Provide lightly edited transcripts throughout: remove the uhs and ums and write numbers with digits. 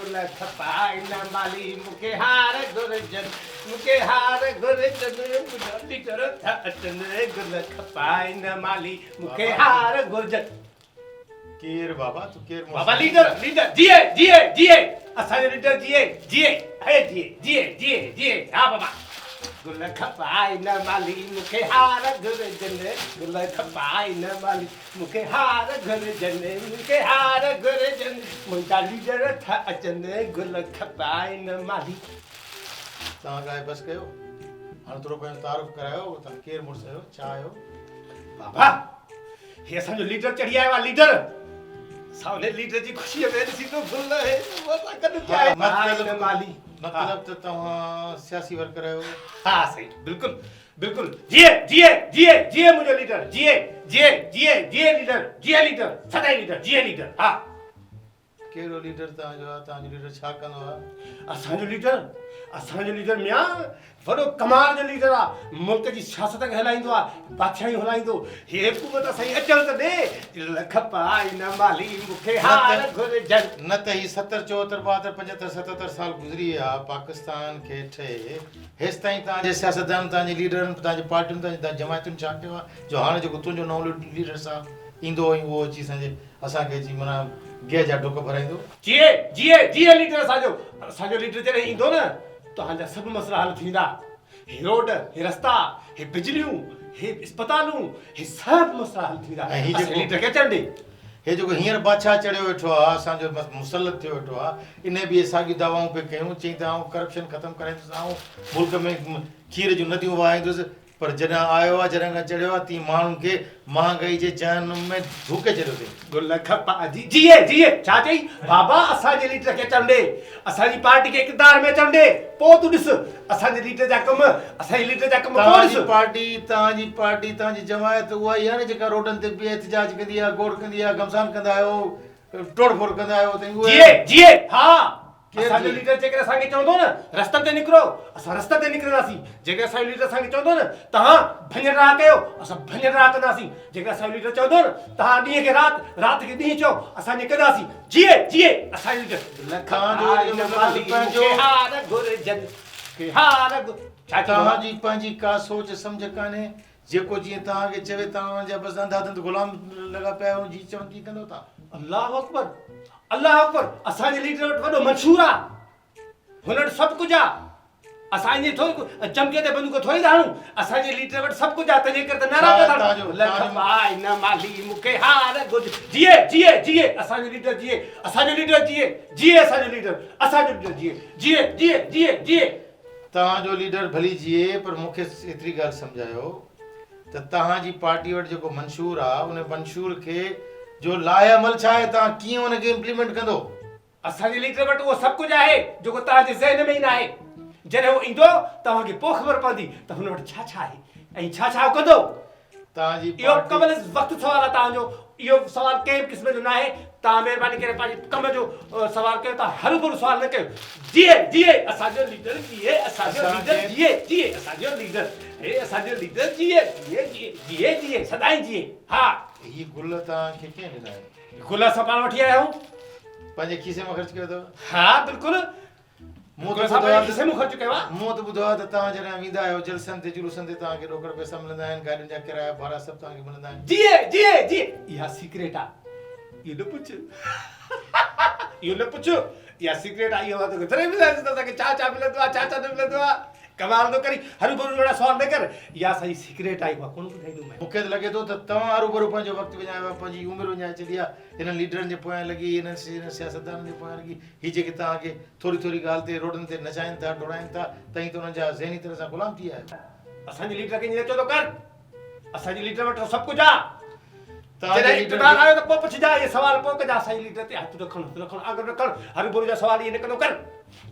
گل کپائي نه مالهي مون کي هار گهرجن مون کي هار گهرجن منهنجا ليڊر ٿا اچن گل کپائي نه مالهي مون کي هار گهرجن. ڪير بابا تون ڪير بابا ليڊر ليڊر جيئي جيئي جيئي اسان جو ليڊر جيئي جيئي هي جيئي جيئي جيئي جيئي ها بابا. گل کپائي نه مالهي مون کي هار گهرجن گل کپائي نه مالهي مون کي هار گهرجن، مون کي هار گهرجن، منهنجا ليڊر ٿا اچن، گل کپائن مالهي. توهان ڳائي بس ڪيو، هاڻي ٿورو پنهنجو تعارف ڪرايو، توهان ڪير مڙس آهيو، ڇا آهيو؟ بابا هي اسان جو ليڊر چڙهي آيو آهي ليڊر، اسان انهي ليڊر جي خوشيء ۾ ڏسي ٿو گل هي اسان گڏ ٿيا آهيون. مالهي. مطلب ته توهان سياسي ورڪر آهيو؟ ها سائين بلڪل بلڪل جيئي جيئي جيئي جيئي منهنجو ليڊر جيئي جيئي جيئي جيئي ليڊر جيئي ليڊر سدائين ليڊر جيئي ليڊر ها. ڪهڙو ليڊر توهان جو آ توهان جو ليڊر ڇا ڪندو آ. اسان جو ليڊر اسان جو ليڊر ميان وڏو ڪمال جو ليڊر آ ملڪ جي سياست کي هلائيندو آ بادشاهيون هلائيندو هي حڪومت اسان جي اچڻ ته ڏي لک پائي نه مالهي مون کي هار گهرجن. نه ته هي ستر چوهتر ٻاهتر پنجهتر ستهتر سال گذري ويا پاڪستان کي ٺهي هيستائين توهان جي سياستدانن، توهان جي ليڊرن، توهان جي پارٽين، توهان جي جماعتن ڇا ڪيو آهي جو هاڻي جيڪو تنهنجو نئون ليڊر صاحب ايندو ۽ اهو اچي اسان جي اسان کي اچي معنيٰ گيهه جا ڍڪ ڀرائيندو. جيئي جيئي جيئي ليڊر اسان جو اسان جو ليڊر جڏهن ايندو نه توهان جا سڀ مسئلا حل ٿيندا هي روڊ هي رستا هي بجليون هي اسپتالون هي سڀ مسئلا حل ٿيندا ۽ هي اسان جيڪو ليڊر کي اچڻ ڏي. هي جيڪو هينئر بادشاهه چڙهيو ويٺو آهي، اسان جو مسلط ٿيو ويٺو آهي، انهي به اهي ساڳيون دعوائون پئي ڪيون، چيائين ته آئون ڪرپشن ختم ڪرائيندس، آئون ملڪ ۾ کير جون نديون وهائيندس، پر جڏهن آيو آهي، جڏهن کان چڙهيو آهي، تيئن ماڻهن کي مهانگائي جي جهنم ۾ ڌوڪي ڇڏيو اٿئي. گل کپا جي جيئي جيئي ڇا چئي بابا اسان جي ليڊر کي اچڻ ڏي اسان جي پارٽي کي اقتدار ۾ اچڻ ڏي پوء تون ڏس اسان جي ليڊر جا ڪم اسان جي ليڊر جا ڪم پوء توهان جي ڏس. پارٽي توهان جي پارٽي توهان جي جماعت اها ئي آهي نه جيڪا روڊن تي بيهي احتجاج ڪندي آهي گوڙ ڪندي آهي گهمسان ڪندا آهيو ٽوڙ ڦوڙ ڪندا آهيو ته اهي جيئي جيئي ها ڪير اسان جو جيئي؟ ليڊر جيڪڏهن اسان کي چوندو نه رستن تي نڪرو اسان رستن تي نڪرنداسين جيڪڏهن اسان جو ليڊر اسان کي چوندو نه توهان ڀڃ ڊاهه ڪيو اسان ڀڃ ڊاهه ڪنداسين جيڪڏهن اسان جو ليڊر چوندو نه توهان ڏينهن کي رات رات کي ڏينهن چئو اسان ائين ڪنداسين جيئي جيئي اسان جو ليڊر توهان جو ان جو مطلب آهي ته پنهنجو توهان جي پنهنجي ڪا سوچ سمجهه ڪانهي جيڪو جيئن توهان کي چوي توهان ان جا بس انڌا ڌنڌ غلام لڳا پيا آهيو جيئن چون تيئن ڪندو ٿا. الله اڪبر الله اڪبر اسان جي ليڊر وٽ وڏو منشور آ هن وٽ سڀ ڪجهه آ اسان ائين ٿوري چمڪي تي بندوق ٿوري ٿا هڻون اسان جي ليڊر وٽ سڀ ڪجهه آ تنهنجي ڪري ته نعرا پيا ٿا هڻون لک پائي نه مالهي مون کي هار گهرجي جيئي جيئي جيئي اسان جو ليڊر جيئي اسان جو ليڊر جيئي جيئي اسان جو ليڊر اسان جو ليڊر جيئي جيئي جيئي جيئي جيئي. توهان جو ليڊر ڀلي جيئي پر مون کي ايتري ڳالهه سمجهايو ته توهان جي پارٽي وٽ جيڪو منشور آ ان منشور کي جو لائحه عمل ڇا آهي توهان ڪيئن ان کي امپليمينٽ ڪندو؟ اسان جي ليڊر وٽ اهو سڀ ڪجهه آهي جيڪو توهان جي ذهن ۾ ئي ناهي. جڏهن هو ايندو توهان کي پوء خبر پوندي ته هن وٽ ڇا ڇا آهي ۽ ڇا ڇا هو ڪندو. توهان جي اهو پارٽي. قبل از وقت سوال آهي توهان جو. اهو سوال ڪنهن به قسم جو ناهي. توهان مهرباني ڪري پنهنجي ڪم جو سوال ڪيو توهان هروڀرو سوال نه ڪيو. جيئي جيئي اسان جو ليڊر جيئي اسان جو اسان ليڊر کي. جيئي جيئي اسان جو ليڊر هي اسان جو ليڊر جيئي جيئي جيئي جيئي جيئي سدائين جيئي ها. هي گل توهان کي ڪنهن ڏنا آهن؟ گل اسان پاڻ وٺي آيا آهيون. پنهنجي کيسي مان خرچ ڪيو اٿو؟ ها بلڪل. مون گل ته اسان ٻڌو پنهنجي آهي کيسي مان خرچ ڪيو آهي. مون ته ٻڌو آهي ته توهان جڏهن ويندا آهيو جلسن تي جلوسن تي توهان کي ڏوڪڙ پئسا ملندا آهن گاڏين جا ڪرايا ڀاڙا سڀ توهان کي ملندا آهن. جيئي جيئي جيئي اها سيڪريٽ آ اهو نه پڇ اهو نه پڇ اها سيڪريٽ آ اهو مان توکي ٿوري ٻڌائيندس ته اسان کي ڇا ڇا ملندو آ ڇا ڇا نه ملندو آ. ڪمال ٿو ڪرين، هروڀرو اهڙا سوال نه ڪر، اها اسان جي سيڪريٽ آهي، اها ڪونه ٻڌائيندومانء. مون کي ته لڳي ٿو ته توهان هروڀرو پنهنجو وقت وڃايو آهي، پنهنجي عمر وڃائي ڇڏي آهي، هنن ليڊرن جي پويان لڳي، هنن سياستدانن جي پويان لڳي، هي جيڪي توهان کي ٿوري ٿوري ڳالهه تي روڊن تي نچائين ٿا، ڊوڙائين ٿا، توهين ته انهن جا ذهني طرح سان غلام ٿي ويا آهيو. اسان جي ليڊر کي ائين نه چوندو ڪر، اسان جي ليڊر وٽ سڀ ڪجهه آهي. توهان جي جڏهن ليڊر اقتدار کي. آيو ته پوء پڇجان اهي سوال پوء ڪجان اسان جي ليڊر تي هٿ نه کڻ هٿ نه کڻ آڱر نه کڻ هروڀرو جا سوال اهي نه ڪندو ڪر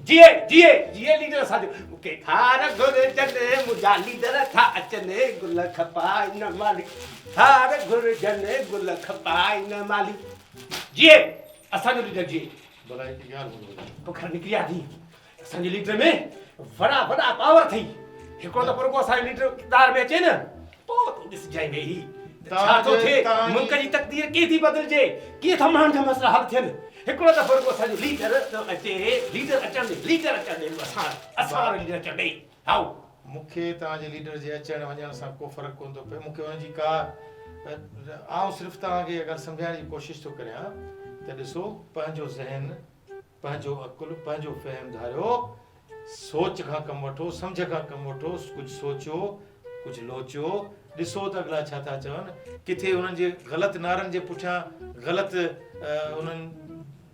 جيئي جيئي جيئي ليڊر اسان جو مون کي خار گهرجن منهنجا ليڊر ٿا اچن گل کپائن مالهي خار گهرجن گل کپائن مالهي جيئي اسان جو ليڊر جيئي. ڀلا هڪ ڳالهه مون کي ٻڌاء. بکر نڪري آ ٿي اسان جي ليڊر ۾ وڏا وڏا پاور اٿئي. هڪڙو دفعو رڳو اسان جو ليڊر اقتدار ۾ اچي نه پوء تون ڏسجانء ويهي ته ڇا ٿو ٿئي، ملڪ جي تقدير ڪيئن ٿي بدلجي، ڪيئن ٿا ماڻهن جا مسئلا حل ٿين. هڪڙو دفعو رڳو اسان جو ليڊر ته اچي، ليڊر اچڻ ڏي، ليڊر اچڻ ڏي رڳو اسان اسان وارو ليڊر اچڻ ڏي. هائو. مون کي توهان جي ليڊر جي اچڻ وڃڻ سان ڪو فرق ڪونه ٿو پئي، مون کي ان جي ڪا آئون صرف توهان کي اها ڳالهه سمجهائڻ جي ڪوشش ٿو ڪريان ته ڏسو پنهنجو ذهن پنهنجو عقل، پنهنجو فهم ڌاريو، سوچ کان ڪم وٺو، سمجهه کان ڪم وٺو، ڪجهه سوچيو، ڪجهه لوچيو، ڏسو ته اڳلا ڇا ٿا چون، ڪٿي انهن جي غلط نعرن جي پٺيان، غلط انهن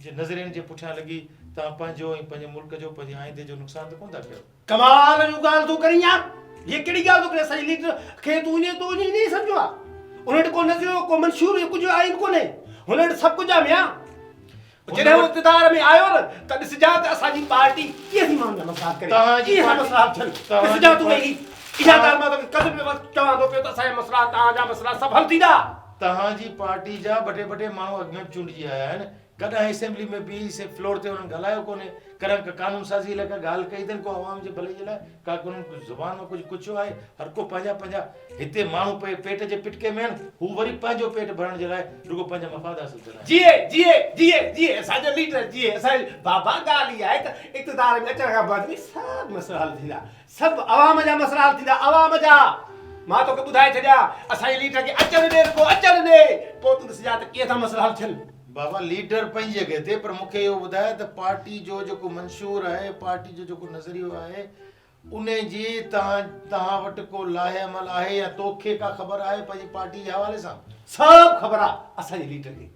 جي نظرين جي پٺيان لڳي توهان پنهنجو ۽ پنهنجي ملڪ جو، پنهنجي آئيندي جو نقصان ته ڪونه ٿا ڪيو. ڪمال جون ڳالهه ٿو ڪرين يار، هيء ڪهڙي ڳالهه ٿو ڪرين، اسان جي ليڊر کي تون ائين تون ائين نئين سمجهيو آ، ان وٽ ڪو نظريو ڪو منشور يا ڪجهه آئين ڪونهي، هن وٽ سڀ ڪجهه آ ميان. جڏهن هو اقتدار ۾ آيو نه ته ڏسجان ته اسان جي پارٽي ڪيئن ٿي ماڻهن جا مسئلا حل ڪري، ڪيئن ٿا مسئلا حل ٿين، ڏسجان تون ويهي اها ڳالهه مان توکي قدر ۾ وقت چوان ٿو پيو ته اسان جا مسئلا توهان جا مسئلا سڀ حل ٿيندا. توهان جي پارٽي جا ٻه ٽي ٻه ٽي ماڻهو اڳ ۾ به چونڊجي آيا آهن، ڪڏهن اسيمبلي ۾ بيهي سي فلور تي انهن ڳالهايو ڪونهي، ڪڏهن ڪا قانون سازي لاء ڪا ڳالهه ڪئي اٿن، ڪو عوام جي ڀلي جي لاء ڪا انهن زبان مان ڪجهه ڪڇيو آهي، هر ڪو پنهنجا پنهنجا هتي ماڻهو پئي پيٽ جي پٽڪي ۾ آهن، هو وري پنهنجو پيٽ ڀرڻ جي لاء رڳو پنهنجا مفاد حاصل ڪندا آهن. جيئي جيئي جيئي جيئي اسان جو ليڊر جيئي اسان جو بابا ڳالهه اها آهي ته اقتدار ۾ اچڻ کان بعد ۾ سڀ مسئلا حل ٿيندا سڀ عوام جا مسئلا حل ٿيندا عوام جا مان توکي ٻڌائي ڇڏيان اسان جي ليڊر کي اچڻ ڏي رڳو اچڻ ڏي پوء تون ڏسجان ته ڪيئن ٿا مسئلا حل ٿين. بابا ليڊر پنهنجي جڳهه تي پر مون کي اهو ٻڌاء ته پارٽي جو جيڪو منشور آهي پارٽي جو جيڪو نظريو آهي انهي جي توهان توهان وٽ ڪو لائحه عمل آهي يا توکي ڪا خبر آهي پنهنجي پارٽي جي حوالي سان؟ سڀ خبر آ اسان جي ليڊر کي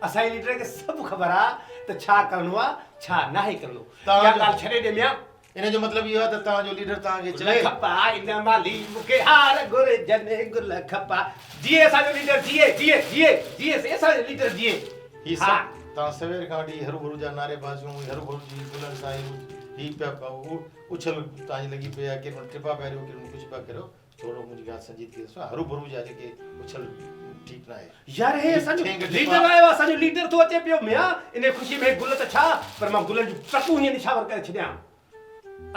اسان جي ليڊر کي سڀ خبر آ ته ڇا ڪرڻو آ ڇا ناهي ڪرڻو اها ڳالهه ڇڏي ڏي ميان. ان جو مطلب اهو آهي ته توهان جو ليڊر توهان کي چوي. گل کپا ان مالهي مون کي هار گهرجن گل کپا جيئي اسان جو ليڊر جيئي جيئي جيئي جيئي اسان جو ليڊر جيئي. هي سڀ توهان سوير کان وٺي هروڀرو جا نعري بازيون هروڀرو جي گلن سان هي پيا اڇل توهان جي لڳي پئي آهي ڪير مهل ٽپا پيا ڏيو ڪير مهل ڪجهه پيا ڪريو ٿورو منهنجي ڳالهه سنجيدگي سان هروڀرو جا جيڪي اڇل ٺيڪ ناهي. يار هي اسان جو ليڊر آيو آهي اسان جو ليڊر ٿو اچي پيو ميان انهي خوشي ۾ گل ته ڇا پر مان گلن جون ٽرڪون هيئن نڇاور ڪري ڇڏيان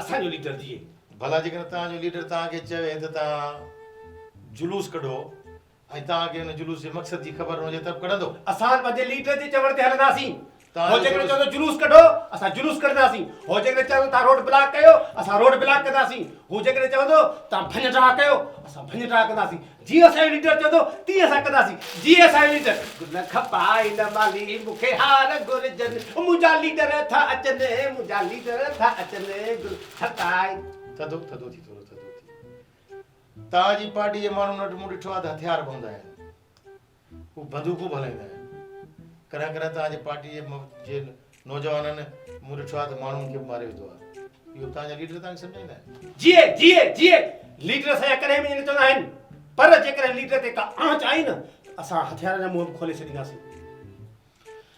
اسان جو ليڊر جيئي. ڀلا جيڪڏهن توهان جو ليڊر توهان کي چوي ته توهان جلوس ڪڍو ۽ توهان کي ان جلوس جي مقصد جي خبر نه هجي ته به ڪڍندو؟ اسان پنهنجي ليڊر جي چوڻ تي هلنداسين. هو جيڪڏهن چوندو جلوس ڪڍو، اسان جلوس ڪڍنداسين. هو جيڪڏهن چوندو توهان روڊ بلاڪ ڪيو، اسان روڊ بلاڪ ڪنداسين. هو جيڪڏهن چوندو توهان ڀڃ ڊاهه ڪيو، اسان ڀڃ ڊاهه ڪنداسين. جيئن اسان جو ليڊر چوندو تيئن اسان ڪنداسين. جيئي اسان جو ليڊر. گل کپائي نه مالهي مون کي هار گهرجن. منهنجا ليڊر ٿا اچن، منهنجا ليڊر ٿا اچن. گل کپائي. ٿڌو ٿڌو ٿي ٿورو ٿڌو ٿي. توهان جي پارٽي جي ماڻهن وٽ مون ڏٺو آهي ته هٿيار به هوندا آهن، هو بندوقون به هلائيندا آهن. ڪڏهن ڪڏهن توهان جي پارٽي جي نوجوانن مون ڏٺو آهي ته ماڻهن کي به ماري وڌو آهي. اهو توهان جا ليڊر توهان کي سمجهائيندا آهن؟ جيئي جيئي جيئي ليڊر اسان جا ڪڏهن به ائين نه چوندا آهن پر جيڪڏهن ليڊر تي ڪا آنچ آئي نه ته اسان هٿيارن جا منهن به کولي ڇڏينداسين.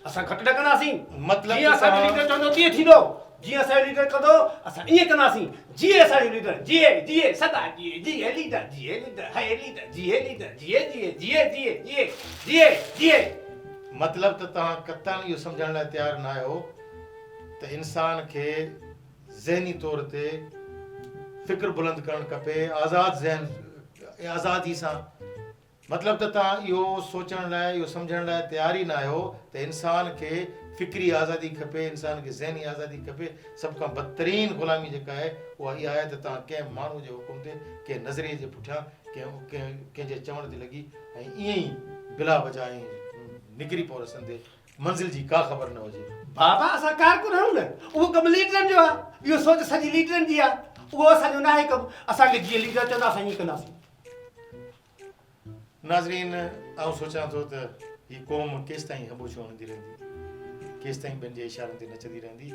اسان گهٽ نه ڪنداسين. مطلب جيئن اسان جو ليڊر چوندو تيئن ٿيندو. جيئن اسان جو ليڊر ڪندو اسان ائين ڪنداسين. جيئي اسان جو ليڊر جيئي جيئي سدا جيئي جيئي ليڊر جيئي ليڊر هئي ليڊر جيئي ليڊر جيئي جيئي جيئي جيئي جيئي جيئي جيئي. مطلب ته توهان قطعاً اهو سمجهڻ لاء تيار ناهيو ته انسان کي ذهني طور تي فڪر بلند ڪرڻ کپي، آزاد ذهن آزادي سان مطلب ته توهان اهو سوچڻ لاء، اهو سمجهڻ لاء تيار ئي ناهيو ته انسان کي فڪري آزادي کپي، انسان کي ذهني آزادي کپي. سڀ کان بدترين غلامي جيڪا آهي اها اها آهي ته توهان ڪنهن ماڻهوء جي حڪم تي، ڪنهن نظريي جي پٺيان، ڪنهن ڪنهن جي چوڻ تي لڳي ۽ ائين ئي بلا وجهه ۽ نڪري پئو رستن تي، منزل جي ڪا خبر نه هجي. بابا اسان ڪارڪن آهيون نه، اهو ڪم ليڊرن جو آهي، اهو سوچ سڄي ليڊرن جي آهي، اهو اسان جو ناهي ڪم، اسان کي جيئن ليڊر چوندا اسان ائين ڪنداسين. ناظرين آئون سوچان ٿو ته هي قوم ڪيستائين هٻوڇون هڻندي رهندي، ڪيستائين ٻين جي اشارن تي نچندي رهندي،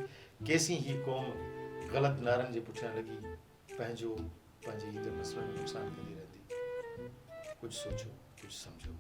ڪيسين هي قوم غلط نعرن جي پٺيان لڳي پنهنجو پنهنجي ايندڙ نسلن جو نقصان ڪندي رهندي. ڪجهه سوچو، ڪجهه سمجهو.